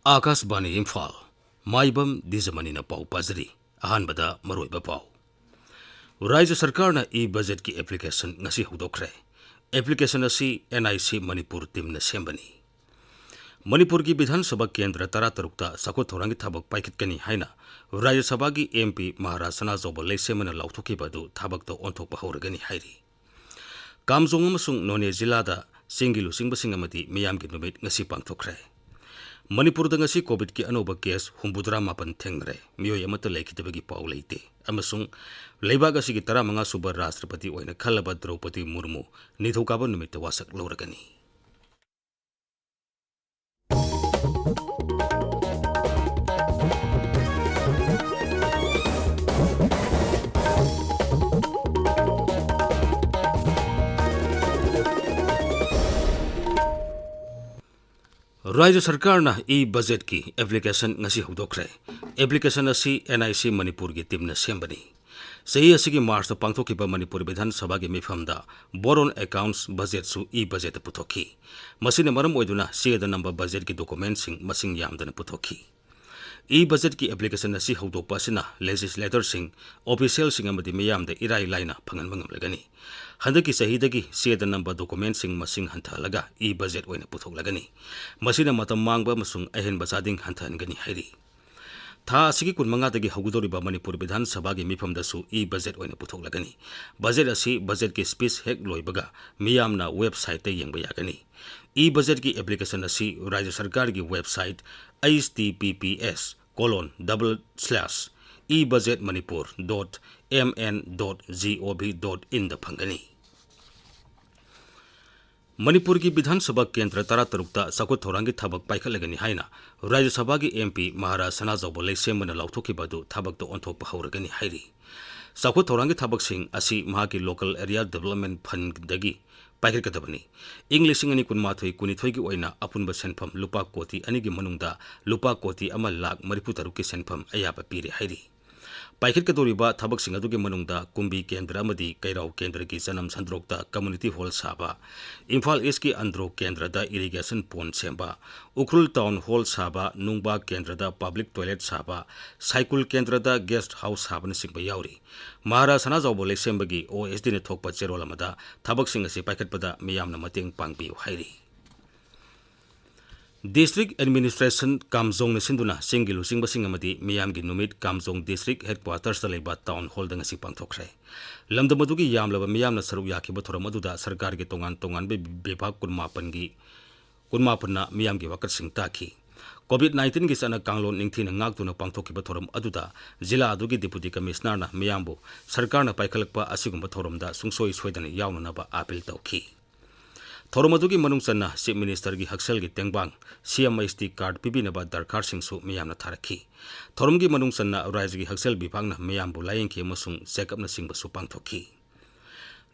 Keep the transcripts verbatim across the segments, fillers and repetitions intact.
ꯑꯥꯀꯥꯁꯕꯥꯅꯤ ꯏꯝꯐꯥꯜ, ꯃꯥꯏꯕꯝ ꯗꯤꯖꯃꯅꯤꯅ ꯄꯥꯎ ꯄꯥꯖꯔꯤ꯫ ꯑꯍꯥꯟꯕꯗ ꯃꯔꯨꯑꯣꯏꯕ ꯄꯥꯎ꯫ ꯔꯥꯖ꯭ꯌ ꯁꯔꯀꯥꯔꯅ ꯏ ꯕꯖꯦꯠꯀꯤ ꯑꯦꯄ꯭ꯂꯤꯀꯦꯁꯟ ꯉꯁꯤ ꯍꯧꯗꯣꯛꯈ꯭ꯔꯦ꯫ ꯑꯦꯄ꯭ꯂꯤꯀꯦꯁꯟ ꯑꯁꯤ ꯑꯦꯟ ꯑꯥꯏ ꯁꯤ ꯃꯅꯤꯄꯨꯔ ꯇꯤꯝꯅ ꯁꯦꯝꯕꯅꯤ꯫ ꯃꯅꯤꯄꯨꯔꯒꯤ ꯕꯤꯙꯥꯟ ꯁꯚꯥ ꯀꯦꯟꯗ꯭ꯔ ꯇꯔꯥ ꯇꯔꯨꯛꯇ ꯆꯥꯎꯈꯠ ꯊꯧꯔꯥꯡꯒꯤ ꯊꯕꯛ ꯄꯥꯏꯈꯠꯀꯅꯤ ꯍꯥꯏꯅ ꯔꯥꯖ꯭ꯌ ꯁꯚꯥꯒꯤ ꯑꯦꯝ ꯄꯤ ꯃꯍꯥꯔꯥꯖ ꯁꯅꯥꯖꯥꯎꯕ ꯂꯩꯁꯦꯝꯕꯅ ꯂꯥꯎꯊꯣꯛꯈꯤꯕ ꯑꯗꯨ ꯊꯕꯛꯇ ꯑꯣꯟꯊꯣꯛꯄ ꯍꯧꯔꯒꯅꯤ ꯍꯥꯏꯔꯤ꯫ ꯀꯥꯝꯖꯣꯡ ꯑꯃꯁꯨꯡ ꯅꯣꯅꯦ ꯖꯤꯂꯥꯗ ꯆꯤꯡꯒꯤ ꯂꯨꯆꯤꯡꯕꯁꯤꯡ ꯑꯃꯗꯤ ꯃꯤꯌꯥꯝꯒꯤ ꯅꯨꯃꯤꯠ ꯉꯁꯤ ꯄꯥꯡꯊꯣꯛꯈ꯭ꯔꯦ꯫ ꯃꯅꯤꯄꯨꯔꯗ ꯉꯁꯤ ꯀꯣꯚꯤꯗꯀꯤ ꯑꯅꯧꯕ ꯀꯦꯁ ꯍꯨꯝꯐꯨꯇꯔꯥ ꯃꯥꯄꯟ ꯊꯦꯡꯅꯔꯦ꯫ ꯃꯤꯑꯣꯏ ꯑꯃꯠꯇ ꯂꯩꯈꯤꯗꯕꯒꯤ ꯄꯥꯎ ꯂꯩꯇꯦ꯫ ꯑꯃꯁꯨꯡ ꯂꯩꯕꯥꯛ ꯑꯁꯤꯒꯤ ꯇꯔꯥꯃꯉꯥ ꯁꯨꯕ ꯔꯥꯁꯇ꯭ꯔꯄꯇꯤ ꯑꯣꯏꯅ ꯈꯜꯂꯕ ꯗ꯭ꯔꯧꯄꯗꯤ ꯃꯨꯔꯃꯨ ꯅꯤꯡꯊꯧꯀꯥꯕ ꯅꯨꯃꯤꯠꯇ ꯋꯥꯁꯛ ꯂꯧꯔꯒꯅꯤ꯫ ꯔꯥꯖ꯭ꯌ ꯁꯔꯀꯥꯔꯅ ꯏ ꯕꯖꯦꯠꯀꯤ ꯑꯦꯄ꯭ꯂꯤꯀꯦꯁꯟ ꯉꯁꯤ ꯍꯧꯗꯣꯛꯈ꯭ꯔꯦ꯫ ꯑꯦꯄ꯭ꯂꯤꯀꯦꯁꯟ ꯑꯁꯤ ꯑꯦꯟ ꯑꯥꯏ ꯁꯤ ꯃꯅꯤꯄꯨꯔꯒꯤ ꯇꯤꯝꯅ ꯁꯦꯝꯕꯅꯤ꯫ ꯆꯍꯤ ꯑꯁꯤꯒꯤ ꯃꯥꯔꯆꯇ ꯄꯥꯡꯊꯣꯛꯈꯤꯕ ꯃꯅꯤꯄꯨꯔ ꯕꯤꯙꯥꯟ ꯁꯚꯥꯒꯤ ꯃꯤꯐꯝꯗ ꯕꯣꯔꯣꯟ ꯑꯦꯀꯥꯎꯟꯠꯁ ꯕꯖꯦꯠꯁꯨ ꯏ ꯕꯖꯦꯠꯇ ꯄꯨꯊꯣꯛꯈꯤ꯫ ꯃꯁꯤꯅ ꯃꯔꯝ ꯑꯣꯏꯗꯨꯅ ꯆꯦꯗ ꯅꯝꯕ ꯕꯖꯦꯠꯀꯤ ꯗꯣꯀꯨꯃꯦꯟꯠꯁꯤꯡ ꯃꯁꯤꯡ ꯌꯥꯝꯗꯅ ꯄꯨꯊꯣꯛꯈꯤ꯫ ꯏ ꯕꯖꯦꯠꯀꯤ ꯑꯦꯄ꯭ꯂꯤꯀꯦꯁꯟ ꯑꯁꯤ ꯍꯧꯗꯣꯛꯄ ꯑꯁꯤꯅ ꯂꯦꯖꯤꯁꯂꯦꯇꯔꯁꯤꯡ, ꯑꯣꯐꯤꯁꯤꯌꯦꯜꯁꯤꯡ ꯑꯃꯗꯤ ꯃꯤꯌꯥꯝꯗ ꯏꯔꯥꯏ ꯂꯥꯏꯅ ꯐꯪꯍꯟꯕ ꯉꯝꯂꯒꯅꯤ꯫ ꯍꯟꯗꯛꯀꯤ ꯆꯍꯤꯗꯒꯤ ꯆꯦꯗ ꯅꯝꯕ ꯗꯣꯀꯨꯃꯦꯟꯠꯁꯤꯡ ꯃꯁꯤꯡ ꯍꯟꯊꯍꯜꯂꯒ ꯏ ꯕꯖꯦꯠ ꯑꯣꯏꯅ ꯄꯨꯊꯣꯛꯂꯒꯅꯤ꯫ ꯃꯁꯤꯅ ꯃꯇꯝ ꯃꯥꯡꯕ ꯑꯃꯁꯨꯡ ꯑꯍꯦꯟꯕ ꯆꯥꯗꯤꯡ ꯍꯟꯊꯍꯟꯒꯅꯤ ꯍꯥꯏꯔꯤ꯫ ꯊꯥ ꯑꯁꯤꯒꯤ ꯀꯨꯟꯃꯉꯥꯗꯒꯤ ꯍꯧꯒꯗꯧꯔꯤꯕ ꯃꯅꯤꯄꯨꯔ ꯕꯤꯙꯥꯟ ꯁꯚꯥꯒꯤ ꯃꯤꯐꯝꯗꯁꯨ ꯏ ꯕꯖꯦꯠ ꯑꯣꯏꯅ ꯄꯨꯊꯣꯛꯂꯒꯅꯤ꯫ ꯕꯖꯦꯠ ꯑꯁꯤ ꯕꯖꯦꯠꯀꯤ ꯁ꯭ꯄꯤꯆ ꯍꯦꯛ ꯂꯣꯏꯕꯒ ꯃꯤꯌꯥꯝꯅ ꯋꯦꯕꯁꯥꯏꯠꯇ ꯌꯦꯡꯕ ꯌꯥꯒꯅꯤ꯫ ꯏ ꯕꯖꯦꯠꯀꯤ ꯑꯦꯄ꯭ꯂꯤꯀꯦꯁꯟ ꯑꯁꯤ ꯔꯥꯖ꯭ꯌ ꯁꯔꯀꯥꯔꯒꯤ website H T P P S colon double slash E budget Manipur dot M N dot G O V dot in ꯐꯪꯒꯅꯤ꯫ ꯃꯅꯤꯄꯨꯔꯒꯤ ꯕꯤꯙꯥꯟ ꯁꯚꯥ ꯀꯦꯟꯗ꯭ꯔ ꯇꯔꯥ ꯇꯔꯨꯛꯇ ꯆꯥꯎꯈꯠ ꯊꯧꯔꯥꯡꯒꯤ ꯊꯕꯛ ꯄꯥꯏꯈꯠꯂꯒꯅꯤ ꯍꯥꯏꯅ ꯔꯥꯖ꯭ꯌ ꯁꯚꯥꯒꯤ ꯑꯦꯝ ꯄꯤ ꯃꯍꯥꯔꯥꯖ ꯁꯅꯥꯖꯥꯎꯕ ꯂꯩꯁꯦꯝꯕꯅ ꯂꯥꯎꯊꯣꯛꯈꯤꯕ ꯑꯗꯨ ꯊꯕꯛꯇ ꯑꯣꯟꯊꯣꯛꯄ ꯍꯧꯔꯒꯅꯤ ꯍꯥꯏꯔꯤ꯫ ꯆꯥꯎꯈꯠ ꯊꯧꯔꯥꯡꯒꯤ ꯊꯕꯛꯁꯤꯡ ꯑꯁꯤ ꯃꯍꯥꯛꯀꯤ ꯂꯣꯀꯦꯜ ꯑꯦꯔꯤꯌꯥ ꯗꯤꯕꯦꯂꯞꯃꯦꯟꯠ ꯐꯟꯗꯒꯤ ꯄꯥꯏꯈꯠꯀꯗꯕꯅꯤ꯫ ꯏꯪ ꯂꯤꯁꯤꯡ ꯑꯅꯤ ꯀꯨꯟꯃꯥꯊꯣꯏ ꯀꯨꯟꯅꯤꯊꯣꯏꯒꯤ ꯑꯣꯏꯅ ꯑꯄꯨꯟꯕ ꯁꯦꯟꯐꯝ ꯂꯨꯄꯥ ꯀꯣꯇꯤ ꯑꯅꯤꯒꯤ ꯃꯅꯨꯡꯗ ꯂꯨꯄꯥ ꯀꯣꯇꯤ ꯑꯃ ꯂꯥꯈ ꯃꯔꯤꯐꯨ ꯇꯔꯨꯛꯀꯤ ꯁꯦꯟꯐꯝ ꯑꯌꯥꯕ ꯄꯤꯔꯦ ꯍꯥꯏꯔꯤ꯫ ꯄꯥꯏꯈꯠꯀꯗꯧꯔꯤꯕ ꯊꯕꯛꯁꯤꯡ ꯑꯗꯨꯒꯤ ꯃꯅꯨꯡꯗ ꯀꯨꯝꯕꯤ ꯀꯦꯟꯗ꯭ꯔ ꯑꯃꯗꯤ ꯀꯩꯔꯥꯎ ꯀꯦꯟꯗ꯭ꯔꯒꯤ ꯆꯅꯝ ꯁꯟꯗ꯭ꯔꯣꯛꯇ community hall ꯁꯥꯕ, ꯏꯝꯐꯥꯜ ꯏꯁꯀꯤ ꯑꯟꯗ꯭ꯔꯣ ꯀꯦꯟꯗ꯭ꯔꯗ irrigation pond ꯁꯦꯝꯕ, ꯎꯈ꯭ꯔꯨꯜ town hall ꯁꯥꯕ, ꯅꯨꯡꯕꯥ ꯀꯦꯟꯗ꯭ꯔꯗ public toilet ꯁꯥꯕ, ꯁꯥꯏꯀꯨꯜ ꯀꯦꯟꯗ꯭ꯔꯗ guest house ꯁꯥꯕꯅꯆꯤꯡꯕ ꯌꯥꯎꯔꯤ꯫ ꯃꯍꯥꯔꯥꯖ ꯁꯅꯥꯖꯥꯎꯕ ꯂꯩꯁꯦꯝꯕꯒꯤ OSDꯅ ꯊꯣꯛꯄ ꯆꯦꯔꯣꯜ ꯑꯃꯗ ꯊꯕꯛꯁꯤꯡ ꯑꯁꯤ ꯄꯥꯏꯈꯠꯄꯗ ꯃꯤꯌꯥꯝꯅ ꯃꯇꯦꯡ ꯄꯥꯡꯕꯤꯌꯨ ꯍꯥꯏꯔꯤ꯫ District Administration ꯀꯥꯝꯖꯣꯡꯅ ꯁꯤꯟꯗꯨꯅ ꯆꯤꯡꯒꯤ ꯂꯨꯆꯤꯡꯕꯁꯤꯡ ꯑꯃꯗꯤ ꯃꯤꯌꯥꯝꯒꯤ ꯅꯨꯃꯤꯠ ꯀꯥꯝꯖꯣꯡ District Headquartersꯇ ꯂꯩꯕ town hallꯗ ꯉꯁꯤ ꯄꯥꯡꯊꯣꯛꯈ꯭ꯔꯦ꯫ ꯂꯝꯗꯝ ꯑꯗꯨꯒꯤ ꯌꯥꯝꯂꯕ ꯃꯤꯌꯥꯝꯅ ꯁꯔꯨꯛ ꯌꯥꯈꯤꯕ ꯊꯧꯔꯝ ꯑꯗꯨꯗ ꯁꯔꯀꯥꯔꯒꯤ ꯇꯣꯉꯥꯟ ꯇꯣꯉꯥꯟꯕ ꯕꯤꯚꯥꯒ ꯀꯨꯟꯃꯥꯄꯟꯒꯤ, ꯀꯨꯟꯃꯥꯄꯟꯅ ꯃꯤꯌꯥꯝꯒꯤ ꯋꯥꯀꯠꯁꯤꯡ ꯇꯥꯈꯤ꯫ COVID nineteenꯒꯤ ꯆꯠꯅ ꯀꯥꯡꯂꯣꯟ ꯅꯤꯡꯊꯤꯅ ꯉꯥꯛꯇꯨꯅ ꯄꯥꯡꯊꯣꯛꯈꯤꯕ ꯊꯧꯔꯝ ꯑꯗꯨꯗ ꯖꯤꯂꯥ ꯑꯗꯨꯒꯤ Deputy Commissionerꯅ ꯃꯤꯌꯥꯝꯕꯨ ꯁꯔꯀꯥꯔꯅ ꯄꯥꯏꯈꯠꯂꯛꯄ ꯑꯁꯤꯒꯨꯝꯕ ꯊꯧꯔꯝꯗ ꯁꯨꯡꯁꯣꯏ ꯁꯣꯏꯗꯅ ꯌꯥꯎꯅꯅꯕ appeal ꯇꯧꯈꯤ꯫ ꯊꯧꯔꯝ ꯑꯗꯨꯒꯤ ꯃꯅꯨꯡ ꯆꯟꯅ Chief Ministerꯒꯤ ꯍꯛꯁꯦꯜꯒꯤ ꯇꯦꯡꯕꯥꯡ, CMHT card ꯄꯤꯕꯤꯅꯕ ꯗꯔꯈꯥꯔꯁꯤꯡꯁꯨ ꯃꯤꯌꯥꯝꯅ ꯊꯥꯔꯛꯈꯤ꯫ ꯊꯧꯔꯝꯒꯤ ꯃꯅꯨꯡ ꯆꯟꯅ ꯔꯥꯖ꯭ꯌꯒꯤ ꯍꯛꯁꯦꯜ ꯕꯤꯚꯥꯒꯅ ꯃꯤꯌꯥꯝꯕꯨ ꯂꯥꯌꯦꯡꯈꯤ ꯑꯃꯁꯨꯡ check-upꯅꯆꯤꯡꯕꯁꯨ ꯄꯥꯡꯊꯣꯛꯈꯤ꯫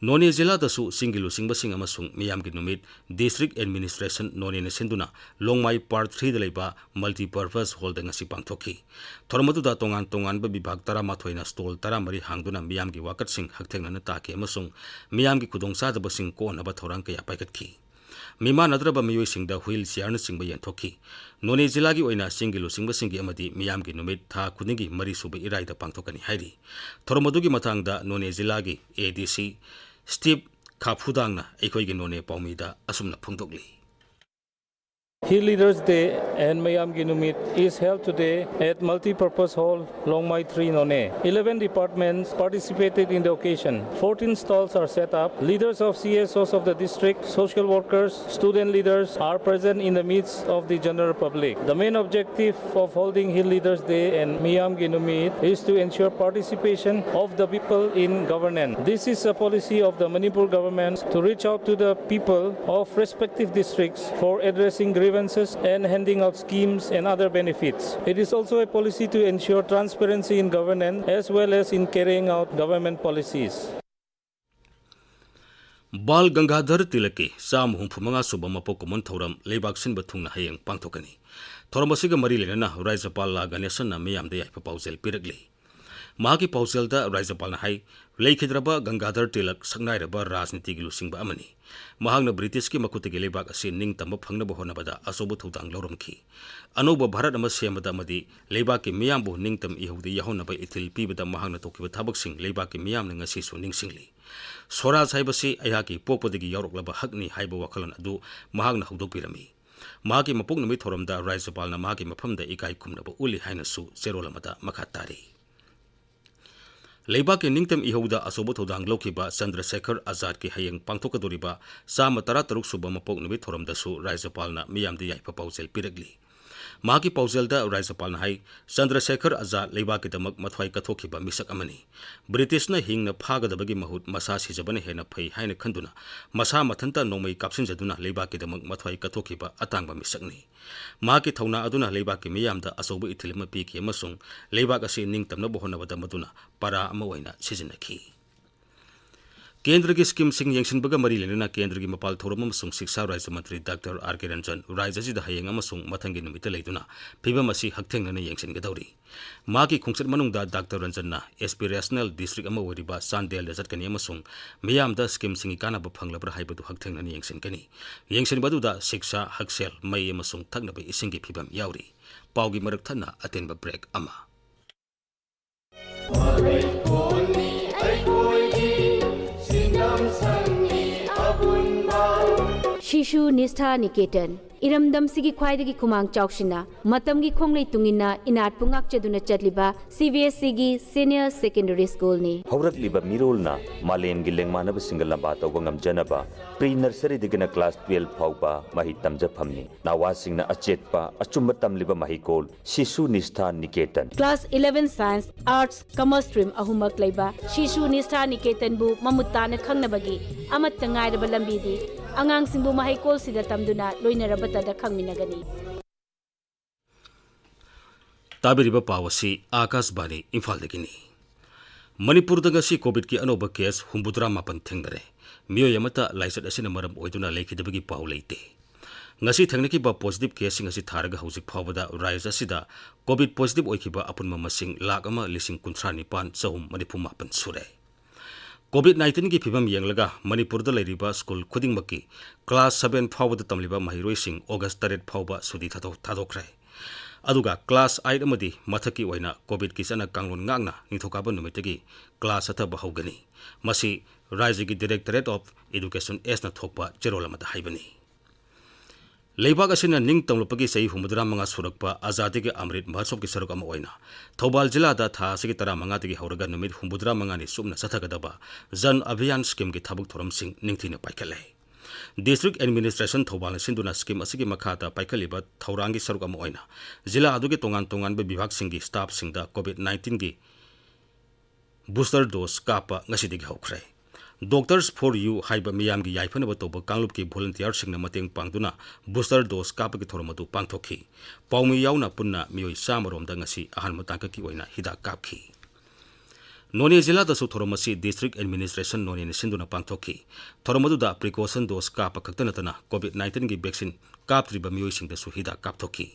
ꯅꯣꯅꯦ ꯖꯤꯂꯥꯗꯁꯨ ꯆꯤꯡꯒꯤ ꯂꯨꯆꯤꯡꯕꯁꯤꯡ ꯑꯃꯁꯨꯡ ꯃꯤꯌꯥꯝꯒꯤ ꯅꯨꯃꯤꯠ District Administration ꯅꯣꯅꯦꯅ ꯁꯤꯟꯗꯨꯅ ꯂꯣꯡꯃꯥꯏ Part Threeꯗ ꯂꯩꯕ Multipurpose Hallꯗ ꯉꯁꯤ ꯄꯥꯡꯊꯣꯛꯈꯤ꯫ ꯊꯧꯔꯝ ꯑꯗꯨꯗ ꯇꯣꯉꯥꯟ ꯇꯣꯉꯥꯟꯕ ꯕꯤꯚꯥꯒ ꯇꯔꯥꯃꯥꯊꯣꯏꯅ stall ꯇꯔꯥꯃꯔꯤ ꯍꯥꯡꯗꯨꯅ ꯃꯤꯌꯥꯝꯒꯤ ꯋꯥꯀꯠꯁꯤꯡ ꯍꯛꯊꯦꯡꯅꯅ ꯇꯥꯈꯤ ꯑꯃꯁꯨꯡ ꯃꯤꯌꯥꯝꯒꯤ ꯈꯨꯗꯣꯡꯆꯥꯗꯕꯁꯤꯡ ꯀꯣꯛꯅꯕ ꯊꯧꯔꯥꯡ ꯀꯌꯥ ꯄꯥꯏꯈꯠꯈꯤ꯫ ꯃꯤꯃꯥꯟꯅꯗ꯭ꯔꯕ ꯃꯤꯑꯣꯏꯁꯤꯡꯗ wheelchairꯅꯆꯤꯡꯕ ꯌꯦꯟꯊꯣꯛꯈꯤ꯫ ꯅꯣꯅꯦ ꯖꯤꯂꯥꯒꯤ ꯑꯣꯏꯅ ꯆꯤꯡꯒꯤ ꯂꯨꯆꯤꯡꯕꯁꯤꯡꯒꯤ ꯑꯃꯗꯤ ꯃꯤꯌꯥꯝꯒꯤ ꯅꯨꯃꯤꯠ ꯊꯥ ꯈꯨꯗꯤꯡꯒꯤ ꯃꯔꯤꯁꯨꯕ ꯏꯔꯥꯏꯗ ꯄꯥꯡꯊꯣꯛꯀꯅꯤ ꯍꯥꯏꯔꯤ꯫ ꯊꯧꯔꯝ ꯑꯗꯨꯒꯤ ꯃꯇꯥꯡꯗ ꯅꯣꯅꯦ ꯖꯤꯂꯥꯒꯤ ADC Steve ꯈꯥꯐꯨꯗꯥꯡꯅ ꯑꯩꯈꯣꯏꯒꯤ ꯅꯣꯅꯦ ꯄꯥꯎꯃꯤꯗ ꯑꯁꯨꯝꯅ ꯐꯣꯡꯗꯣꯛꯂꯤ꯫ Hill Leaders Day and Mayamgi Numit is held today at Multipurpose Hall, Longmai three, Noney. Eleven departments participated in the occasion. Fourteen stalls are set up. Leaders of CSOs of the district, social workers, student leaders are present in the midst of the general public. The main objective of holding Hill Leaders Day and Mayamgi Numit is to ensure participation of the people in governance. This is a policy of the Manipur government to reach out to the people of respective districts for addressing grievances and handing out schemes and other benefits. It is also a policy to ensure transparency in governance as well as in carrying out government policies. ꯕꯥꯜ ꯒꯪꯒꯥꯙꯔ ꯇꯤꯂꯛꯀꯤ ꯆꯥꯝꯃ ꯍꯨꯝꯐꯨ ꯃꯉꯥ ꯁꯨꯕ ꯃꯄꯣꯛ ꯀꯨꯝꯑꯣꯟ ꯊꯧꯔꯝ ꯂꯩꯕꯥꯛ ꯁꯤꯟꯕ ꯊꯨꯡꯅ ꯍꯌꯦꯡ ꯄꯥꯡꯊꯣꯛꯀꯅꯤ꯫ ꯊꯧꯔꯝ ꯑꯁꯤꯒ ꯃꯔꯤ ꯂꯩꯅꯅ ꯔꯥꯖ꯭ꯌꯄꯥꯜ ꯂꯥ ꯒꯅꯦꯁꯟꯅ ꯃꯤꯌꯥꯝꯗ ꯌꯥꯏꯐ ꯄꯥꯎꯖꯦꯜ ꯄꯤꯔꯛꯂꯤ꯫ ꯃꯍꯥꯛꯀꯤ ꯄꯥꯎꯖꯦꯜꯗ ꯔꯥꯖ꯭ꯌꯄꯥꯜꯅ ꯍꯥꯏ, ꯂꯩꯈꯤꯗ꯭ꯔꯕ ꯒꯪꯒꯥꯙꯔ ꯇꯤꯂꯛ ꯁꯛꯅꯥꯏꯔꯕ ꯔꯥꯖꯅꯤꯇꯤꯒꯤ ꯂꯨꯆꯤꯡꯕ ꯑꯃꯅꯤ꯫ ꯃꯍꯥꯛꯅ ꯕ꯭ꯔꯤꯇꯤꯁꯀꯤ ꯃꯈꯨꯠꯇꯒꯤ ꯂꯩꯕꯥꯛ ꯑꯁꯤ ꯅꯤꯡꯇꯝꯕ ꯐꯪꯅꯕ ꯍꯣꯠꯅꯕꯗ ꯑꯆꯧꯕ ꯊꯧꯗꯥꯡ ꯂꯧꯔꯝꯈꯤ꯫ ꯑꯅꯧꯕ ꯚꯥꯔꯠ ꯑꯃ ꯁꯦꯝꯕꯗ ꯑꯃꯗꯤ ꯂꯩꯕꯥꯛꯀꯤ ꯃꯤꯌꯥꯝꯕꯨ ꯅꯤꯡꯇꯝ ꯏꯍꯧꯗ ꯌꯥꯎꯍꯟꯅꯕ ꯏꯊꯤꯜ ꯄꯤꯕꯗ ꯃꯍꯥꯛꯅ ꯇꯧꯈꯤꯕ ꯊꯕꯛꯁꯤꯡ ꯂꯩꯕꯥꯛꯀꯤ ꯃꯤꯌꯥꯝꯅ ꯉꯁꯤꯁꯨ ꯅꯤꯡꯁꯤꯡꯂꯤ꯫ "ꯁ꯭ꯋꯔꯥꯖ ꯍꯥꯏꯕꯁꯤ ꯑꯩꯍꯥꯛꯀꯤ ꯄꯣꯛꯄꯗꯒꯤ ꯌꯥꯎꯔꯛꯂꯕ ꯍꯛꯅꯤ" ꯍꯥꯏꯕ ꯋꯥꯈꯜꯂꯣꯟ ꯑꯗꯨ ꯃꯍꯥꯛꯅ ꯍꯧꯗꯣꯛꯄꯤꯔꯝꯃꯤ꯫ ꯃꯍꯥꯛꯀꯤ ꯃꯄꯣꯛ ꯅꯨꯃꯤꯠ ꯊꯧꯔꯝꯗ ꯔꯥꯖ꯭ꯌꯄꯥꯜꯅ ꯃꯍꯥꯛꯀꯤ ꯃꯐꯝꯗ ꯏꯀꯥꯏ ꯈꯨꯝꯅꯕ ꯎꯠꯂꯤ ꯍꯥꯏꯅꯁꯨ ꯆꯦꯔꯣꯜ ꯑꯃꯗ ꯃꯈꯥ ꯇꯥꯔꯤ꯫ ꯂꯩꯕꯥꯛꯀꯤ ꯅꯤꯡꯇꯝ ꯏꯍꯧꯗ ꯑꯆꯧꯕ ꯊꯧꯗꯥꯡ ꯂꯧꯈꯤꯕ ꯆꯟꯗ꯭ꯔꯁꯦꯈꯔ ꯑꯖꯥꯗꯀꯤ ꯍꯌꯦꯡ ꯄꯥꯡꯊꯣꯛꯀꯗꯧꯔꯤꯕ ꯆꯥꯝꯃ ꯇꯔꯥꯇꯔꯨꯛ ꯁꯨꯕ ꯃꯄꯣꯛ ꯅꯨꯃꯤꯠ ꯊꯧꯔꯝꯗꯁꯨ ꯔꯥꯖ꯭ꯌꯄꯥꯜꯅ ꯃꯤꯌꯥꯝꯗ ꯌꯥꯏꯐ ꯄꯥꯎꯖꯦꯜ ꯄꯤꯔꯛꯂꯤ꯫ ꯃꯍꯥꯛꯀꯤ ꯄꯥꯎꯖꯦꯜꯗ ꯔꯥꯖ꯭ꯌꯄꯥꯜꯅ ꯍꯥꯏ, ꯆꯟꯗ꯭ꯔꯁꯦꯈꯔ ꯑꯖꯥꯗ ꯂꯩꯕꯥꯛꯀꯤꯗꯃꯛ ꯃꯊ꯭ꯋꯥꯏ ꯀꯠꯊꯣꯛꯈꯤꯕ ꯃꯤꯁꯛ ꯑꯃꯅꯤ꯫ ꯕ꯭ꯔꯤꯇꯤꯁꯅ ꯍꯤꯡꯅ ꯐꯥꯒꯗꯕꯒꯤ ꯃꯍꯨꯠ ꯃꯁꯥ ꯁꯤꯖꯕꯅ ꯍꯦꯟꯅ ꯐꯩ ꯍꯥꯏꯅ ꯈꯟꯗꯨꯅ ꯃꯁꯥ ꯃꯊꯟꯇ ꯅꯣꯡꯃꯩ ꯀꯥꯞꯁꯤꯟꯖꯗꯨꯅ ꯂꯩꯕꯥꯛꯀꯤꯗꯃꯛ ꯃꯊ꯭ꯋꯥꯏ ꯀꯠꯊꯣꯛꯈꯤꯕ ꯑꯇꯥꯡꯕ ꯃꯤꯁꯛꯅꯤ꯫ ꯃꯍꯥꯛꯀꯤ ꯊꯧꯅꯥ ꯑꯗꯨꯅ ꯂꯩꯕꯥꯛꯀꯤ ꯃꯤꯌꯥꯝꯗ ꯑꯆꯧꯕ ꯏꯊꯤꯜ ꯑꯃ ꯄꯤꯈꯤ ꯑꯃꯁꯨꯡ ꯂꯩꯕꯥꯛ ꯑꯁꯤ ꯅꯤꯡꯇꯝꯅꯕ ꯍꯣꯠꯅꯕꯗ ꯃꯗꯨꯅ ꯄꯔꯥ ꯑꯃ ꯑꯣꯏꯅ ꯁꯤꯖꯤꯟꯅꯈꯤ꯫ ꯀꯦꯟꯗ꯭ꯔꯒꯤ ꯁ꯭ꯀꯤꯝꯁꯤꯡ ꯌꯦꯡꯁꯤꯟꯕꯒ ꯃꯔꯤ ꯂꯩꯅꯅ ꯀꯦꯟꯗ꯭ꯔꯒꯤ ꯃꯄꯥꯜ ꯊꯧꯔꯝ ꯑꯃꯁꯨꯡ ꯁꯤꯛꯁꯥ ꯔꯥꯖ꯭ꯌ ꯃꯟꯇ꯭ꯔꯤ ꯗꯥꯛꯇꯔ ꯑꯥꯔ ꯀꯦ ꯔꯟꯖꯟ ꯔꯥꯖ꯭ꯌ ꯑꯁꯤꯗ ꯍꯌꯦꯡ ꯑꯃꯁꯨꯡ ꯃꯊꯪꯒꯤ ꯅꯨꯃꯤꯠꯇ ꯂꯩꯗꯨꯅ ꯐꯤꯕꯝ ꯑꯁꯤ ꯍꯛꯊꯦꯡꯅꯅ ꯌꯦꯡꯁꯤꯟꯒꯗꯧꯔꯤ꯫ ꯃꯍꯥꯛꯀꯤ ꯈꯣꯡꯆꯠ ꯃꯅꯨꯡꯗ ꯗꯥꯛꯇꯔ ꯔꯟꯖꯟꯅ ꯑꯦꯁꯄꯤꯔꯦꯁꯅꯦꯜ ꯗꯤꯁꯇ꯭ꯔꯤꯛ ꯑꯃ ꯑꯣꯏꯔꯤꯕ ꯆꯥꯟꯗꯦꯜꯗ ꯆꯠꯀꯅꯤ ꯑꯃꯁꯨꯡ ꯃꯤꯌꯥꯝꯗ ꯁ꯭ꯀꯤꯝꯁꯤꯡꯒꯤ ꯀꯥꯟꯅꯕ ꯐꯪꯂꯕ꯭ꯔꯥ ꯍꯥꯏꯕꯗꯨ ꯍꯛꯊꯦꯡꯅꯅ ꯌꯦꯡꯁꯤꯟꯒꯅꯤ꯫ ꯌꯦꯡꯁꯤꯟꯕ ꯑꯗꯨꯗ ꯁꯤꯛꯁꯥ, ꯍꯛꯁꯦꯜ, ꯃꯩ ꯑꯃꯁꯨꯡ ꯊꯛꯅꯕ ꯏꯁꯤꯡꯒꯤ ꯐꯤꯕꯝ ꯌꯥꯎꯔꯤ꯫ ꯄꯥꯎꯒꯤ ꯃꯔꯛ ꯊꯠꯅ ꯑꯇꯦꯟꯕ ꯕ꯭ꯔꯦꯛ ꯑꯃ꯫ ꯃꯍꯩꯀꯣꯜꯅꯤ ꯑꯩꯈꯣꯏꯒꯤ ꯁꯤꯡꯅꯝ ꯁꯪꯒꯤ ꯑꯄꯨꯟꯕ꯫ ꯁꯤꯁꯨ ꯅꯤꯁꯊꯥ ꯅꯤꯀꯦꯇꯟ, ꯏꯔꯝꯗꯝꯁꯤꯒꯤ ꯈ꯭ꯋꯥꯏꯗꯒꯤ ꯈꯨꯃꯥꯡ ꯆꯥꯎꯁꯤꯟꯅ, ꯃꯇꯝꯒꯤ ꯈꯣꯡꯂꯩ ꯇꯨꯡꯏꯟꯅ ꯏꯅꯥꯠꯄꯨ ꯉꯥꯛꯆꯗꯨꯅ ꯆꯠꯂꯤꯕ ꯁꯤ ꯕꯤ ꯑꯦꯁ ꯏꯒꯤ ꯁꯤꯅꯤꯌꯔ ꯁꯦꯀꯦꯟꯗꯔꯤ ꯁ꯭ꯀꯨꯜꯅꯤ꯫ ꯍꯧꯔꯛꯂꯤꯕ ꯃꯤꯔꯣꯜꯅ ꯃꯥꯂꯦꯝꯒꯤ ꯂꯦꯡꯃꯥꯟꯅꯕꯁꯤꯡꯒ ꯂꯝꯕꯥ ꯇꯧꯕ ꯉꯝꯖꯅꯕ ꯄ꯭ꯔꯤ ꯅꯔꯁꯔꯤꯗꯒꯤꯅ ꯀ꯭ꯂꯥꯁ ꯇꯨꯌꯦꯜꯐ ꯐꯥꯎꯕ ꯃꯍꯩ ꯇꯝꯖꯐꯝꯅꯤ꯫ ꯅꯍꯥꯁꯤꯡꯅ ꯑꯆꯦꯠꯄ ꯑꯆꯨꯝꯕ ꯇꯝꯂꯤꯕ ꯃꯍꯩꯀꯣꯜ Shishu Nishtha Niketan. Class eleven science, arts, commerce stream ꯑꯍꯨꯝꯃꯛ ꯂꯩꯕ ꯁꯤꯁꯨ ꯅꯤꯁꯊꯥ ꯅꯤꯀꯦꯇꯟꯕꯨ ꯃꯃꯨꯠ ꯇꯥꯅ ꯈꯪꯅꯕꯒꯤ ꯑꯃꯠꯇ ꯉꯥꯏꯔꯕ ꯂꯝꯕꯤꯗꯤ ꯑꯉꯥꯡꯁꯤꯡꯕꯨ ꯃꯍꯩꯀꯣꯜꯁꯤꯗ ꯇꯝꯗꯨꯅ ꯂꯣꯏꯅꯔꯕꯇꯗ ꯈꯪꯃꯤꯟꯅꯒꯅꯤ꯫ ꯇꯥꯕꯤꯔꯤꯕ ꯄꯥꯎ ꯑꯁꯤ ꯑꯥꯀꯥꯁꯕꯥꯅꯤ ꯏꯝꯐꯥꯜꯗꯒꯤꯅꯤ꯫ ꯃꯅꯤꯄꯨꯔꯗ ꯉꯁꯤ ꯀꯣꯚꯤꯗꯀꯤ ꯑꯅꯧꯕ ꯀꯦꯁ ꯍꯨꯝꯐꯨꯇꯔꯥ ꯃꯥꯄꯟ ꯊꯦꯡꯅꯔꯦ꯫ ꯃꯤꯑꯣꯏ ꯑꯃꯠꯇ ꯂꯥꯏꯆꯠ ꯑꯁꯤꯅ ꯃꯔꯝ ꯑꯣꯏꯗꯨꯅ ꯂꯩꯈꯤꯗꯕꯒꯤ ꯄꯥꯎ ꯂꯩꯇꯦ꯫ ꯉꯁꯤ ꯊꯦꯡꯅꯈꯤꯕ positive caseꯁꯤꯡ ꯑꯁꯤ ꯊꯥꯔꯒ ꯍꯧꯖꯤꯛ ꯐꯥꯎꯕꯗ ꯔꯥꯖ꯭ꯌ ꯑꯁꯤꯗ COVID positive ꯑꯣꯏꯈꯤꯕ ꯑꯄꯨꯟꯕ ꯃꯁꯤꯡ ꯂꯥꯈ ꯑꯃ ꯂꯤꯁꯤꯡ ꯀꯨꯟꯊ꯭ꯔꯥ ꯅꯤꯄꯥꯟ ꯆꯍꯨꯝ ꯃꯔꯤꯐꯨ ꯃꯥꯄꯟ ꯁꯨꯔꯦ꯫ COVID nineteenꯒꯤ ꯐꯤꯕꯝ ꯌꯦꯡꯂꯒ ꯃꯅꯤꯄꯨꯔꯗ ꯂꯩꯔꯤꯕ school ꯈꯨꯗꯤꯡꯃꯛꯀꯤ class seven ꯐꯥꯎꯕꯗ ꯇꯝꯂꯤꯕ ꯃꯍꯩꯔꯣꯏꯁꯤꯡ August ꯇꯔꯦꯠ ꯐꯥꯎꯕ ꯁꯨꯇꯤ ꯊꯥꯗꯣꯛ-, ꯊꯥꯗꯣꯛꯈ꯭ꯔꯦ꯫ ꯑꯗꯨꯒ class eight ꯑꯃꯗꯤ ꯃꯊꯛꯀꯤ ꯑꯣꯏꯅ COVIDꯀꯤ ꯆꯠꯅ ꯀꯥꯡꯂꯣꯟ ꯉꯥꯛꯅ ꯅꯤꯡꯊꯧꯀꯥꯕ ꯅꯨꯃꯤꯠꯇꯒꯤ class ꯆꯠꯊꯕ ꯍꯧꯒꯅꯤ꯫ ꯃꯁꯤ ꯔꯥꯖ꯭ꯌꯒꯤ Directorate of Educationꯅ ꯊꯣꯛꯄ ꯆꯦꯔꯣꯜ ꯑꯃꯗ ꯍꯥꯏꯕꯅꯤ꯫ ꯂꯩꯕꯥꯛ ꯑꯁꯤꯅ ꯅꯤꯡꯇꯝꯂꯛꯄꯒꯤ ꯆꯍꯤ ꯍꯨꯝꯐꯨꯇꯔꯥ ꯃꯉꯥ ꯁꯨꯔꯛꯄ ꯑꯖꯥꯗꯤꯒꯤ ꯑꯃ꯭ꯔꯤꯠ ꯃꯍꯣꯠꯁꯕꯒꯤ ꯁꯔꯨꯛ ꯑꯃ ꯑꯣꯏꯅ ꯊꯧꯕꯥꯜ ꯖꯤꯂꯥꯗ ꯊꯥ ꯑꯁꯤꯒꯤ ꯇꯔꯥꯃꯉꯥꯗꯒꯤ ꯍꯧꯔꯒ ꯅꯨꯃꯤꯠ ꯍꯨꯝꯐꯨꯇꯔꯥ ꯃꯉꯥꯅꯤ ꯆꯨꯞꯅ ꯆꯠꯊꯒꯗꯕ ꯖꯟ ꯑꯚꯤꯌꯥꯟ schemeꯒꯤ ꯊꯕꯛ ꯊꯧꯔꯝꯁꯤꯡ ꯅꯤꯡꯊꯤꯅ ꯄꯥꯏꯈꯠꯂꯦ꯫ District Administration ꯊꯧꯕꯥꯜꯅ ꯁꯤꯟꯗꯨꯅ scheme ꯑꯁꯤꯒꯤ ꯃꯈꯥꯗ ꯄꯥꯏꯈꯠꯂꯤꯕ ꯊꯧꯔꯥꯡꯒꯤ ꯁꯔꯨꯛ ꯑꯃ ꯑꯣꯏꯅ ꯖꯤꯂꯥ ꯑꯗꯨꯒꯤ ꯇꯣꯉꯥꯟ ꯇꯣꯉꯥꯟꯕ ꯕꯤꯚꯥꯒꯁꯤꯡꯒꯤ staffꯁꯤꯡꯗ COVID nineteenꯒꯤ booster dose ꯀꯥꯞꯄ ꯉꯁꯤꯗꯒꯤ ꯍꯧꯈ꯭ꯔꯦ꯫ Doctors for You ꯍꯥꯏꯕ ꯃꯤꯌꯥꯝꯒꯤ ꯌꯥꯏꯐꯅꯕ ꯇꯧꯕ ꯀꯥꯡꯂꯨꯞꯀꯤ volunteerꯁꯤꯡꯅ ꯃꯇꯦꯡ ꯄꯥꯡꯗꯨꯅ booster dose ꯀꯥꯞꯄꯒꯤ ꯊꯧꯔꯝ ꯑꯗꯨ ꯄꯥꯡꯊꯣꯛꯈꯤ꯫ ꯄꯥꯎꯃꯤ ꯌꯥꯎꯅ ꯄꯨꯟꯅ ꯃꯤꯑꯣꯏ ꯆꯥꯝꯃ ꯔꯣꯝꯗ ꯉꯁꯤ ꯑꯍꯥꯟꯕ ꯇꯥꯡꯀꯛꯀꯤ ꯑꯣꯏꯅ ꯍꯤꯗꯥꯛ ꯀꯥꯞꯈꯤ꯫ ꯅꯣꯅꯦ ꯖꯤꯂꯥꯗꯁꯨ ꯊꯧꯔꯝ ꯑꯁꯤ District Administration ꯅꯣꯅꯦꯅ ꯁꯤꯟꯗꯨꯅ ꯄꯥꯡꯊꯣꯛꯈꯤ꯫ ꯊꯧꯔꯝ ꯑꯗꯨꯗ precaution dose ꯀꯥꯞꯄ ꯈꯛꯇ ꯅꯠꯇꯅ COVID nineteenꯒꯤ vaccine ꯀꯥꯞꯇ꯭ꯔꯤꯕ ꯃꯤꯑꯣꯏꯁꯤꯡꯗꯁꯨ ꯍꯤꯗꯥꯛ ꯀꯥꯞꯊꯣꯛꯈꯤ꯫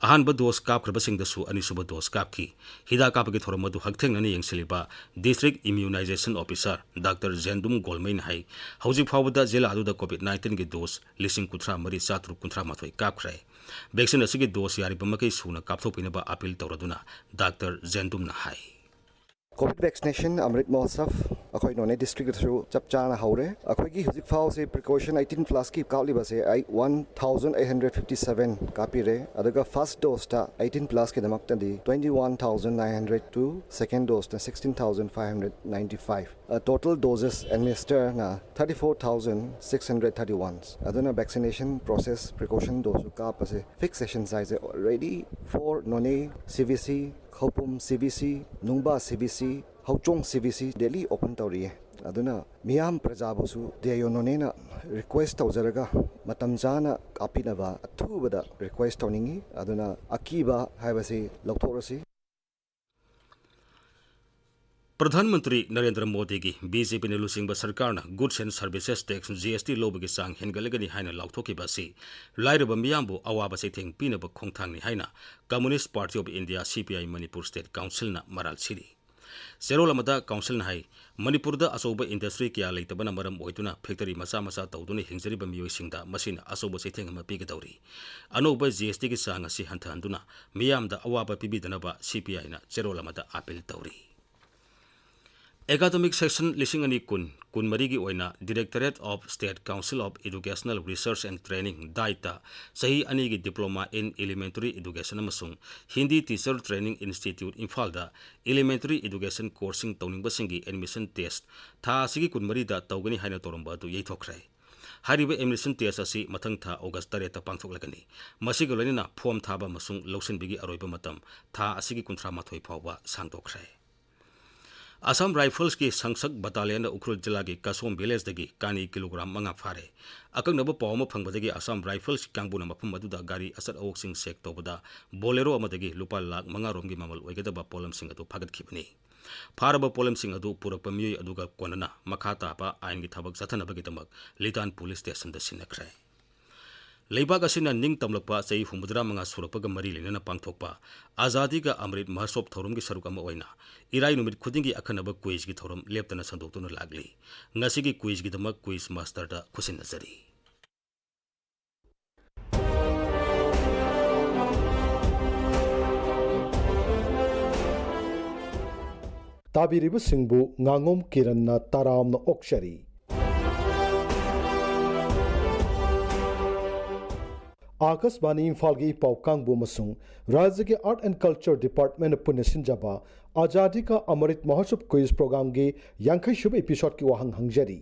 ꯑꯍꯥꯟꯕ dose ꯀꯥꯞꯈ꯭ꯔꯕꯁꯤꯡꯗꯁꯨ ꯑꯅꯤꯁꯨꯕ dose ꯀꯥꯞꯈꯤ꯫ ꯍꯤꯗꯥꯛ ꯀꯥꯞꯄꯒꯤ ꯊꯧꯔꯝ ꯑꯗꯨ ꯍꯛꯊꯦꯡꯅꯅ ꯌꯦꯡꯁꯤꯜꯂꯤꯕ District Immunization Officer Doctor ꯖꯦꯟꯗꯨꯝ ꯒꯣꯜꯃꯩꯅ ꯍꯥꯏ, ꯍꯧꯖꯤꯛ ꯐꯥꯎꯕꯗ ꯖꯤꯂꯥ ꯑꯗꯨꯗ COVID nineteenꯒꯤ dose ꯂꯤꯁꯤꯡ ꯀꯨꯟꯊ꯭ꯔꯥ ꯃꯔꯤ ꯆꯥꯇ꯭ꯔꯨꯛ ꯀꯨꯟꯊ꯭ꯔꯥ ꯃꯥꯊꯣꯏ ꯀꯥꯞꯈ꯭ꯔꯦ꯫ Vaccine ꯑꯁꯤꯒꯤ dose ꯌꯥꯔꯤꯕ ꯃꯈꯩ ꯁꯨꯅ ꯀꯥꯞꯊꯣꯛꯄꯤꯅꯕ appeal ꯇꯧꯔꯗꯨꯅ Doctor ꯖꯦꯟꯗꯨꯝꯅ ꯍꯥꯏ꯫ COVID vaccination Amrit Mahotsav ꯑꯩꯈꯣꯏ ꯅꯣꯅꯦ districtꯇꯁꯨ ꯆꯞ ꯆꯥꯅ ꯍꯧꯔꯦ꯫ ꯑꯩꯈꯣꯏꯒꯤ ꯍꯧꯖꯤꯛ ꯐꯥꯎꯁꯦ precaution eighteen plusꯀꯤ ꯀꯥꯞꯂꯤꯕꯁꯦ ꯑꯩ one thousand eight hundred fifty seven ꯀꯥꯞꯄꯤꯔꯦ꯫ ꯑꯗꯨꯒ first doseꯇ eighteen plusꯀꯤꯗꯃꯛꯇꯗꯤ twenty one thousand nine hundred two, second doseꯅ sixteen thousand five hundred ninety five꯫ ꯑ, total doses administerꯅ thirty four thousand six hundred thirty one꯫ ꯑꯗꯨꯅ vaccination process, precaution dose ꯀꯥꯞꯄꯁꯦ fixed session size already for Noney C V C, ꯈꯧꯄꯨꯝ C V C, ꯅꯨꯡꯕꯥ C V C, ꯍꯧꯆꯣꯡ C V C daily open ꯇꯧꯔꯤꯌꯦ꯫ ꯑꯗꯨꯅ ꯃꯤꯌꯥꯝ ꯄ꯭ꯔꯖꯥꯕꯨꯁꯨ D I O Noneyꯅ request ꯇꯧꯖꯔꯒ ꯃꯇꯝ ꯆꯥꯅ ꯀꯥꯞꯄꯤꯅꯕ ꯑꯊꯨꯕꯗ request ꯇꯧꯅꯤꯡꯏ꯫ ꯑꯗꯨꯅ ꯑꯀꯤꯕ ꯍꯥꯏꯕꯁꯤ ꯂꯧꯊꯣꯛꯂꯁꯤ꯫ ꯄ꯭ꯔꯙꯥꯟ ꯃꯟꯇ꯭ꯔꯤ ꯅꯔꯦꯟꯗ꯭ꯔ ꯃꯣꯗꯤꯒꯤ ꯕꯤ ꯖꯦ ꯄꯤꯅ ꯂꯨꯆꯤꯡꯕ ꯁꯔꯀꯥꯔꯅ Goods and Services Tax, G S T, ꯂꯧꯕꯒꯤ ꯆꯥꯡ ꯍꯦꯟꯒꯠꯂꯒꯅꯤ ꯍꯥꯏꯅ ꯂꯥꯎꯊꯣꯛꯈꯤꯕ ꯑꯁꯤ ꯂꯥꯏꯔꯕ ꯃꯤꯌꯥꯝꯕꯨ ꯑꯋꯥꯕ ꯆꯩꯊꯦꯡ ꯄꯤꯅꯕ ꯈꯣꯡꯊꯥꯡꯅꯤ ꯍꯥꯏꯅ Communist Party of India, C P I, Manipur State Councilꯅ ꯃꯔꯥꯜ ꯁꯤꯔꯤ꯫ ꯆꯦꯔꯣꯜ ꯑꯃꯗ ꯀꯥꯎꯟꯁꯤꯜꯅ ꯍꯥꯏ, ꯃꯅꯤꯄꯨꯔꯗ ꯑꯆꯧꯕ ꯏꯟꯗꯁꯇ꯭ꯔꯤ ꯀꯌꯥ ꯂꯩꯇꯕꯅ ꯃꯔꯝ ꯑꯣꯏꯗꯨꯅ ꯐꯦꯛꯇꯔꯤ ꯃꯆꯥ ꯃꯆꯥ ꯇꯧꯗꯨꯅ ꯍꯤꯡꯖꯔꯤꯕ ꯃꯤꯑꯣꯏꯁꯤꯡꯗ ꯃꯁꯤꯅ ꯑꯆꯧꯕ ꯆꯩꯊꯦꯡ ꯑꯃ ꯄꯤꯒꯗꯧꯔꯤ꯫ ꯑꯅꯧꯕ G S Tꯒꯤ ꯆꯥꯡ ꯑꯁꯤ ꯍꯟꯊꯍꯟꯗꯨꯅ ꯃꯤꯌꯥꯝꯗ ꯑꯋꯥꯕ ꯄꯤꯕꯤꯗꯅꯕ C P Iꯅ ꯆꯦꯔꯣꯜ ꯑꯃꯗ ꯑꯥꯄꯤꯜ ꯇꯧꯔꯤ꯫ Academic session ꯂꯤꯁꯤꯡ ꯑꯅꯤ ꯀꯨꯟ, ꯀꯨꯟꯃꯔꯤꯒꯤ ꯑꯣꯏꯅ Directorate of State Council of Educational Research and Training, DAITꯇ ꯆꯍꯤ ꯑꯅꯤꯒꯤ Diploma in Elementary Education ꯑꯃꯁꯨꯡ Hindi Teacher Training Institute, ꯏꯝꯐꯥꯜꯗ Elementary Education courseꯁꯤꯡ ꯇꯧꯅꯤꯡꯕꯁꯤꯡꯒꯤ admission test ꯊꯥ ꯑꯁꯤꯒꯤ ꯀꯨꯟꯃꯔꯤꯗ ꯇꯧꯒꯅꯤ ꯍꯥꯏꯅ ꯇꯧꯔꯝꯕ ꯑꯗꯨ ꯌꯩꯊꯣꯛꯈ꯭ꯔꯦ꯫ ꯍꯥꯏꯔꯤꯕ admission test ꯑꯁꯤ ꯃꯊꯪ ꯊꯥ August ꯇꯔꯦꯠꯇ ꯄꯥꯡꯊꯣꯛꯂꯒꯅꯤ꯫ ꯃꯁꯤꯒ ꯂꯣꯏꯅꯅ form ꯊꯥꯕ ꯑꯃꯁꯨꯡ ꯂꯧꯁꯤꯟꯕꯒꯤ ꯑꯔꯣꯏꯕ ꯃꯇꯝ ꯊꯥ ꯑꯁꯤꯒꯤ ꯀꯨꯟꯊ꯭ꯔꯥ ꯃꯥꯊꯣꯏ ꯐꯥꯎꯕ ꯁꯥꯡꯗꯣꯛꯈ꯭ꯔꯦ꯫ Assam Riflesꯀꯤ ꯁꯪꯁꯛ battalionꯅ ꯎꯈ꯭ꯔꯨꯜ ꯖꯤꯂꯥꯒꯤ ꯀꯁꯣꯝ villageꯇꯒꯤ ꯀꯥꯅꯤ kilogram ꯃꯉꯥ ꯐꯥꯔꯦ꯫ ꯑꯀꯛꯅꯕ ꯄꯥꯎ ꯑꯃ ꯐꯪꯕꯗꯒꯤ Assam Riflesꯀꯤ ꯀꯥꯡꯕꯨꯅ ꯃꯐꯝ ꯑꯗꯨꯗ ꯒꯥꯔꯤ ꯑꯆꯠ ꯑꯋꯣꯛꯁꯤꯡ check ꯇꯧꯕꯗ Bolero ꯑꯃꯗꯒꯤ ꯂꯨꯄꯥ ꯂꯥꯈ ꯃꯉꯥ ꯔꯣꯝꯒꯤ ꯃꯃꯜ ꯑꯣꯏꯒꯗꯕ ꯄꯣꯠꯂꯝꯁꯤꯡ ꯑꯗꯨ ꯐꯥꯒꯠꯈꯤꯕꯅꯤ꯫ ꯐꯥꯔꯕ ꯄꯣꯠꯂꯝꯁꯤꯡ ꯑꯗꯨ ꯄꯨꯔꯛꯄ ꯃꯤꯑꯣꯏ ꯑꯗꯨꯒ ꯀꯣꯟꯅꯅ ꯃꯈꯥ ꯇꯥꯕ ꯑꯥꯏꯟꯒꯤ ꯊꯕꯛ ꯆꯠꯊꯅꯕꯒꯤꯗꯃꯛ Litan Police Stationꯗ ꯁꯤꯟꯅꯈ꯭ꯔꯦ꯫ ꯂꯩꯕꯥꯛ ꯑꯁꯤꯅ ꯅꯤꯡꯇꯝꯂꯛꯄ ꯆꯍꯤ ꯍꯨꯝꯐꯨꯇꯔꯥ ꯃꯉꯥ ꯁꯨꯔꯛꯄꯒ ꯃꯔꯤ ꯂꯩꯅꯅ ꯄꯥꯡꯊꯣꯛꯄ Azadi Ka Amrit Mahotsav ꯊꯧꯔꯝꯒꯤ ꯁꯔꯨꯛ ꯑꯃ ꯑꯣꯏꯅ ꯏꯔꯥꯏ ꯅꯨꯃꯤꯠ ꯈꯨꯗꯤꯡꯒꯤ ꯑꯈꯟꯅꯕ quizꯀꯤ ꯊꯧꯔꯝ ꯂꯦꯞꯇꯅ ꯁꯟꯗꯣꯛꯇꯨꯅ ꯂꯥꯛꯂꯤ꯫ ꯉꯁꯤꯒꯤ quizꯀꯤꯗꯃꯛ quiz masterꯗ ꯈꯨꯠꯁꯤꯟꯅꯖꯔꯤ꯫ ꯇꯥꯕꯤꯔꯤꯕꯁꯤꯡꯕꯨ ꯉꯥꯉꯣꯝ ꯀꯤꯔꯟꯅ ꯇꯔꯥꯝꯅ ꯑꯣꯛꯆꯔꯤ꯫ ꯑꯥꯀꯥꯁꯕꯥꯅꯤ ꯏꯝꯐꯥꯜꯒꯤ ꯏ ꯄꯥꯎ ꯀꯥꯡꯕꯨ ꯑꯃꯁꯨꯡ ꯔꯥꯖ꯭ꯌꯒꯤ Art and Culture Departmentꯅ ꯄꯨꯟꯅ ꯁꯤꯟꯖꯕ Azadi Ka Amrit Mahotsav Quiz programmeꯒꯤ ꯌꯥꯡꯈꯩ ꯁꯨꯕ episodeꯀꯤ ꯋꯥꯍꯪ ꯍꯪꯖꯔꯤ꯫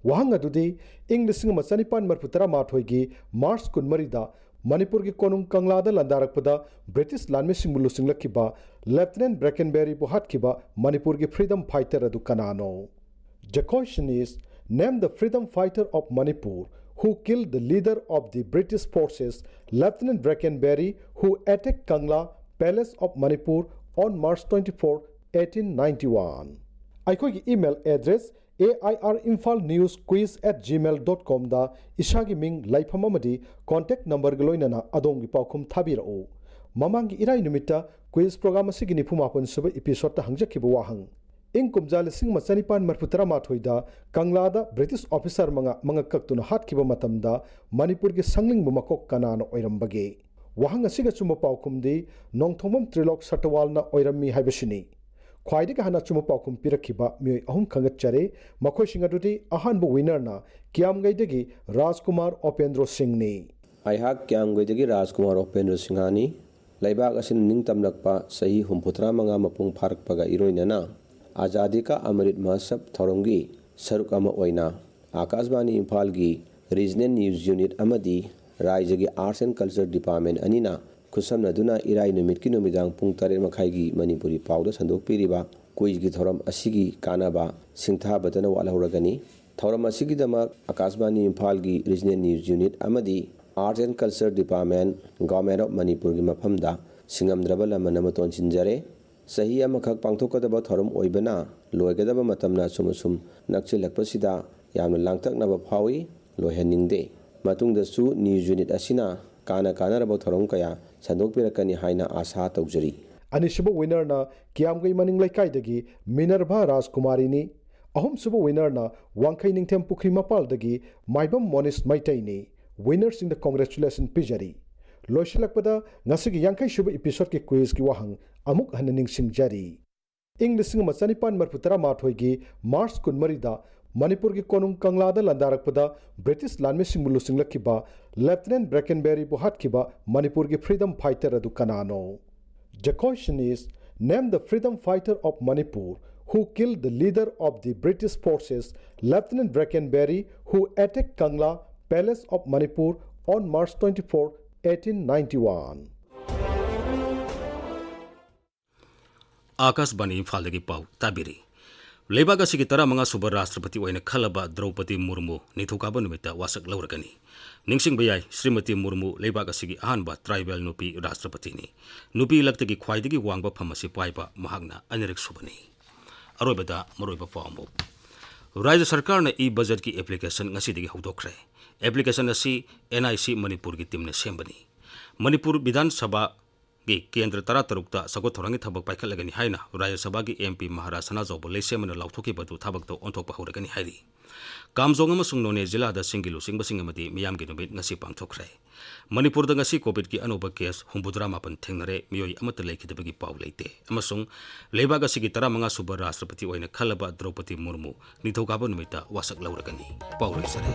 ꯋꯥꯍꯪ ꯑꯗꯨꯗꯤ, ꯏꯪ ꯂꯤꯁꯤꯡ ꯑꯃ ꯆꯅꯤꯄꯥꯟ ꯃꯔꯤꯐꯨ ꯇꯔꯥꯃꯥꯊꯣꯏꯒꯤ March ꯀꯨꯟꯃꯔꯤꯗ ꯃꯅꯤꯄꯨꯔꯒꯤ ꯀꯣꯅꯨꯡ ꯀꯪꯂꯥꯗ ꯂꯥꯟꯗꯥꯔꯛꯄꯗ British ꯂꯥꯟꯃꯤꯁꯤꯡꯕꯨ ꯂꯨꯆꯤꯡꯂꯛꯈꯤꯕ Lieutenant Brackenburyꯕꯨ ꯍꯥꯠꯈꯤꯕ ꯃꯅꯤꯄꯨꯔꯒꯤ freedom fighter ꯑꯗꯨ ꯀꯅꯥꯅꯣ? The question is, name the freedom fighter of Manipur who killed the leader of the British forces, Lieutenant Brackenbury, who attacked Kangla Palace of Manipur on March twenty-fourth, eighteen ninety one꯫ ꯑꯩꯈꯣꯏꯒꯤ email address A I R Imphal news quiz at gmail dot com ꯗ ꯏꯁꯥꯒꯤ ꯃꯤꯡ, ꯂꯩꯐꯝ ꯑꯃꯗꯤ contact number ꯒ ꯂꯣꯏꯅꯅ ꯑꯗꯣꯝꯒꯤ ꯄꯥꯎꯈꯨꯝ ꯊꯥꯕꯤꯔꯛꯎ꯫ ꯃꯃꯥꯡꯒꯤ ꯏꯔꯥꯏ ꯅꯨꯃꯤꯠꯇ quiz program ꯑꯁꯤꯒꯤ ꯅꯤꯐꯨ ꯃꯥꯄꯟ ꯁꯨꯕ episode ꯇ ꯍꯪꯖꯈꯤꯕ ꯋꯥꯍꯪ, ꯏꯪ ꯀꯨꯝꯖꯥ ꯂꯤꯁꯤꯡ ꯑꯃ ꯆꯅꯤꯄꯥꯟ ꯃꯔꯤꯐꯨ ꯇꯔꯥꯃꯥꯊꯣꯏꯗ ꯀꯪꯂꯥꯗ British officer ꯃꯉꯥ ꯃꯉꯛ ꯀꯛꯇꯨꯅ ꯍꯥꯠꯈꯤꯕ ꯃꯇꯝꯗ ꯃꯅꯤꯄꯨꯔꯒꯤ ꯁꯪꯂꯤꯡꯕ ꯃꯀꯣꯛ ꯀꯅꯥꯅ ꯑꯣꯏꯔꯝꯕꯒꯦ? ꯋꯥꯍꯪ ꯑꯁꯤꯒꯤ ꯑꯆꯨꯝꯕ ꯄꯥꯎꯈꯨꯝꯗꯤ ꯅꯣꯡꯊꯣꯝꯕꯝ ꯇ꯭ꯔꯤꯂꯣꯛ ꯁꯇꯋꯥꯜꯅ ꯑꯣꯏꯔꯝꯃꯤ ꯍꯥꯏꯕꯁꯤꯅꯤ꯫ ꯈ꯭ꯋꯥꯏꯗꯒꯤ ꯍꯥꯟꯅ ꯑꯆꯨꯝꯕ ꯄꯥꯎꯈꯨꯝ ꯄꯤꯔꯛꯈꯤꯕ ꯃꯤꯑꯣꯏ ꯑꯍꯨꯝ ꯈꯪꯒꯠꯆꯔꯤ꯫ ꯃꯈꯣꯏꯁꯤꯡ ꯑꯗꯨꯗꯤ ꯑꯍꯥꯟꯕ winner ꯅ ꯀꯤꯌꯥꯝꯒꯩꯗꯒꯤ ꯔꯥꯖꯀꯨꯃꯥꯔ ꯑꯣꯄꯦꯟꯗ꯭ꯔꯣ ꯁꯤꯡꯅꯤ꯫ ꯑꯩꯍꯥꯛ ꯀꯤꯌꯥꯝꯒꯩꯗꯒꯤ ꯔꯥꯖꯀꯨꯃꯥꯔ ꯑꯣꯄꯦꯟꯗ꯭ꯔꯣ ꯁꯤꯡꯍꯅꯤ꯫ ꯂꯩꯕꯥꯛ ꯑꯁꯤꯅ ꯅꯤꯡꯇꯝꯂꯛꯄ ꯆꯍꯤ ꯍꯨꯝꯐꯨꯇꯔꯥ ꯃꯉꯥ ꯃꯄꯨꯡ ꯐꯥꯔꯛꯄꯒ ꯏꯔꯣꯏꯅꯅ ꯑꯖꯥꯗꯤ ꯀꯥ ꯑꯃꯔꯤꯠ ꯃꯍꯣꯠꯁꯕ ꯊꯧꯔꯝꯒꯤ ꯁꯔꯨꯛ ꯑꯃ ꯑꯣꯏꯅ ꯑꯥꯀꯥꯁꯕꯥꯅꯤ ꯏꯝꯐꯥꯜꯒꯤ Regional News Unit ꯑꯃꯗꯤ ꯔꯥꯏꯖꯒꯤ Arts and Culture Department ꯑꯅꯤꯅ ꯈꯨꯠꯁꯝꯅꯗꯨꯅ ꯏꯔꯥꯏ ꯅꯨꯃꯤꯠꯀꯤ ꯅꯨꯃꯤꯗꯥꯡ ꯄꯨꯡ ꯇꯔꯦꯠ ꯃꯈꯥꯏꯒꯤ ꯃꯅꯤꯄꯨꯔꯤ ꯄꯥꯎꯗ ꯁꯟꯗꯣꯛꯄꯤꯔꯤꯕ quiz ꯀꯤ ꯊꯧꯔꯝ ꯑꯁꯤꯒꯤ ꯀꯥꯟꯅꯕ ꯁꯤꯡꯊꯥꯕꯇꯅ ꯋꯥꯠꯍꯧꯔꯒꯅꯤ꯫ ꯊꯧꯔꯝ ꯑꯁꯤꯒꯤꯗꯃꯛ ꯑꯥꯀꯥꯁꯕꯥꯅꯤ ꯏꯝꯐꯥꯜꯒꯤ Regional News Unit ꯑꯃꯗꯤ Arts and Culture Department, Government of ꯃꯅꯤꯄꯨꯔꯒꯤ ꯃꯐꯝꯗ ꯁꯤꯡꯉꯝꯗ꯭ꯔꯕ ꯂꯃꯟ ꯑꯃ ꯇꯣꯟꯁꯤꯟꯖꯔꯦ꯫ ꯆꯍꯤ ꯑꯃꯈꯛ ꯄꯥꯡꯊꯣꯛꯀꯗꯕ ꯊꯧꯔꯝ ꯑꯣꯏꯕꯅ ꯂꯣꯏꯒꯗꯕ ꯃꯇꯝꯅ ꯑꯁꯨꯝ ꯑꯁꯨꯝ ꯅꯛꯁꯤꯜꯂꯛꯄꯁꯤꯗ ꯌꯥꯝꯅ ꯂꯥꯡꯇꯛꯅꯕ ꯐꯥꯎꯏ, ꯂꯣꯏꯍꯟꯅꯤꯡꯗꯦ꯫ ꯃꯇꯨꯡꯗꯁꯨ News Unit ꯑꯁꯤꯅ ꯀꯥꯟꯅ ꯀꯥꯟꯅꯔꯕ ꯊꯧꯔꯝ ꯀꯌꯥ ꯁꯟꯗꯣꯛꯄꯤꯔꯛꯀꯅꯤ ꯍꯥꯏꯅ ꯑꯥꯁꯥ ꯇꯧꯖꯔꯤ꯫ ꯑꯅꯤꯁꯨꯕ winner ꯅ ꯀꯤꯌꯥꯝꯒꯩ ꯃꯅꯤꯡ ꯂꯩꯀꯥꯏꯗꯒꯤ ꯃꯤꯅꯔꯚꯥ ꯔꯥꯖꯀꯨꯃꯥꯔꯤꯅꯤ꯫ ꯑꯍꯨꯝꯁꯨꯕ winner ꯅ ꯋꯥꯡꯈꯩ ꯅꯤꯡꯊꯦꯝ ꯄꯨꯈ꯭ꯔꯤ ꯃꯄꯥꯜꯗꯒꯤ ꯃꯥꯏꯕꯝ ꯃꯣꯅꯤꯁ ꯃꯩꯇꯩꯅꯤ꯫ Winner ꯁꯤꯡꯗ congratulation ꯄꯤꯖꯔꯤ꯫ ꯂꯣꯏꯁꯤꯜꯂꯛꯄꯗ ꯉꯁꯤꯒꯤ ꯌꯥꯡꯈꯩ ꯁꯨꯕ episode ꯀꯤ quiz ꯀꯤ ꯋꯥꯍꯪ ꯑꯃꯨꯛ ꯍꯟꯅ ꯅꯤꯡꯁꯤꯡꯖꯔꯤ꯫ ꯏꯪ ꯂꯤꯁꯤꯡ ꯑꯃ ꯆꯅꯤꯄꯥꯟ ꯃꯔꯤꯐꯨ ꯇꯔꯥꯃꯥꯊꯣꯏꯒꯤ March ꯀꯨꯟꯃꯔꯤꯗ ꯃꯅꯤꯄꯨꯔꯒꯤ ꯀꯣꯅꯨꯡ ꯀꯪꯂꯥꯗ ꯂꯥꯟꯗꯥꯔꯛꯄꯗ British ꯂꯥꯟꯃꯤꯁꯤꯡꯕꯨ ꯂꯨꯆꯤꯡꯂꯛꯈꯤꯕ Lieutenant Brackenbury ꯕꯨ ꯍꯥꯠꯈꯤꯕ ꯃꯅꯤꯄꯨꯔꯒꯤ freedom fighter ꯑꯗꯨ ꯀꯅꯥꯅꯣ? The question is, name the freedom fighter of Manipur who killed the leader of the British forces, Lieutenant Brackenbury, who attacked Kangla, Palace of Manipur, on March twenty-fourth, eighteen ninety-one. ꯑꯥꯀꯥꯁꯕꯥꯅꯤ ꯏꯝꯐꯥꯜꯗꯒꯤ ꯄꯥꯎ ꯇꯥꯕꯤꯔꯤ꯫ ꯂꯩꯕꯥꯛ ꯑꯁꯤꯒꯤ ꯇꯔꯥꯃꯉꯥ ꯁꯨꯕ ꯔꯥꯁꯇ꯭ꯔꯄꯇꯤ ꯑꯣꯏꯅ ꯈꯜꯂꯕ ꯗ꯭ꯔꯧꯄꯗꯤ ꯃꯨꯔꯃꯨ ꯅꯤꯡꯊꯧꯀꯥꯕ ꯅꯨꯃꯤꯠꯇ ꯋꯥꯁꯛ ꯂꯧꯔꯒꯅꯤ꯫ ꯅꯤꯡꯁꯤꯡꯕ ꯌꯥꯏ, ꯁ꯭ꯔꯤꯃꯇꯤ ꯃꯨꯔꯃꯨ ꯂꯩꯕꯥꯛ ꯑꯁꯤꯒꯤ ꯑꯍꯥꯟꯕ ꯇ꯭ꯔꯥꯏꯕꯦꯜ ꯅꯨꯄꯤ ꯔꯥꯁꯇ꯭ꯔꯄꯇꯤꯅꯤ꯫ ꯅꯨꯄꯤ ꯏꯂꯛꯇꯒꯤ ꯈ꯭ꯋꯥꯏꯗꯒꯤ ꯋꯥꯡꯕ ꯐꯝ ꯑꯁꯤ ꯄꯥꯏꯕ ꯃꯍꯥꯛꯅ ꯑꯅꯤꯔꯛ ꯁꯨꯕꯅꯤ꯫ ꯑꯔꯣꯏꯕꯗ ꯃꯔꯨꯑꯣꯏꯕ ꯄꯥꯎ ꯑꯃꯨꯛ꯫ ꯔꯥꯖ꯭ꯌ ꯁꯔꯀꯥꯔꯅ ꯏ ꯕꯖꯦꯠꯀꯤ ꯑꯦꯄ꯭ꯂꯤꯀꯦꯁꯟ ꯉꯁꯤꯗꯒꯤ ꯍꯧꯗꯣꯛꯈ꯭ꯔꯦ꯫ ꯑꯦꯄ꯭ꯂꯤꯀꯦꯁꯟ ꯑꯁꯤ ꯑꯦꯟ ꯑꯥꯏ ꯁꯤ ꯃꯅꯤꯄꯨꯔꯒꯤ ꯇꯤꯝꯅ ꯁꯦꯝꯕꯅꯤ꯫ ꯃꯅꯤꯄꯨꯔ ꯕꯤꯙꯥꯟ ꯁꯚꯥꯒꯤ ꯀꯦꯟꯗ꯭ꯔ ꯇꯔꯥꯇꯔꯨꯛꯇ ꯆꯥꯎꯈꯠ ꯊꯧꯔꯥꯡꯒꯤ ꯊꯕꯛ ꯄꯥꯏꯈꯠꯂꯒꯅꯤ ꯍꯥꯏꯅ ꯔꯥꯖ꯭ꯌ ꯁꯚꯥꯒꯤ ꯑꯦꯝ ꯄꯤ ꯃꯍꯥꯔꯥꯖ ꯁꯅꯥꯖꯥꯎꯕ ꯂꯩꯁꯦꯝꯕꯅ ꯂꯥꯎꯊꯣꯛꯈꯤꯕꯗꯨ ꯊꯕꯛꯇ ꯑꯣꯟꯊꯣꯛꯄ ꯍꯧꯔꯒꯅꯤ ꯍꯥꯏꯔꯤ꯫ ꯀꯥꯝꯖꯣꯡ ꯑꯃꯁꯨꯡ ꯅꯣꯅꯦ ꯖꯤꯂꯥꯗ ꯆꯤꯡꯒꯤ ꯂꯨꯆꯤꯡꯕꯁꯤꯡ ꯑꯃꯗꯤ ꯃꯤꯌꯥꯝꯒꯤ ꯅꯨꯃꯤꯠ ꯉꯁꯤ ꯄꯥꯡꯊꯣꯛꯈ꯭ꯔꯦ꯫ ꯃꯅꯤꯄꯨꯔꯗ ꯉꯁꯤ ꯀꯣꯚꯤꯗꯀꯤ ꯑꯅꯧꯕ ꯀꯦꯁ ꯍꯨꯝꯐꯨꯇꯔꯥ ꯃꯥꯄꯟ ꯊꯦꯡꯅꯔꯦ, ꯃꯤꯑꯣꯏ ꯑꯃꯠꯇ ꯂꯩꯈꯤꯗꯕꯒꯤ ꯄꯥꯎ ꯂꯩꯇꯦ꯫ ꯑꯃꯁꯨꯡ ꯂꯩꯕꯥꯛ ꯑꯁꯤꯒꯤ ꯇꯔꯥꯃꯉꯥ ꯁꯨꯕ ꯔꯥꯁꯇ꯭ꯔꯄꯇꯤ ꯑꯣꯏꯅ ꯈꯜꯂꯕ ꯗ꯭ꯔꯧꯄꯗꯤ ꯃꯨꯔꯃꯨ ꯅꯤꯡꯊꯧꯀꯥꯕ ꯅꯨꯃꯤꯠꯇ ꯋꯥꯁꯛ ꯂꯧꯔꯒꯅꯤ꯫ ꯄꯥꯎ ꯂꯣꯏꯁꯤꯜꯂꯦ꯫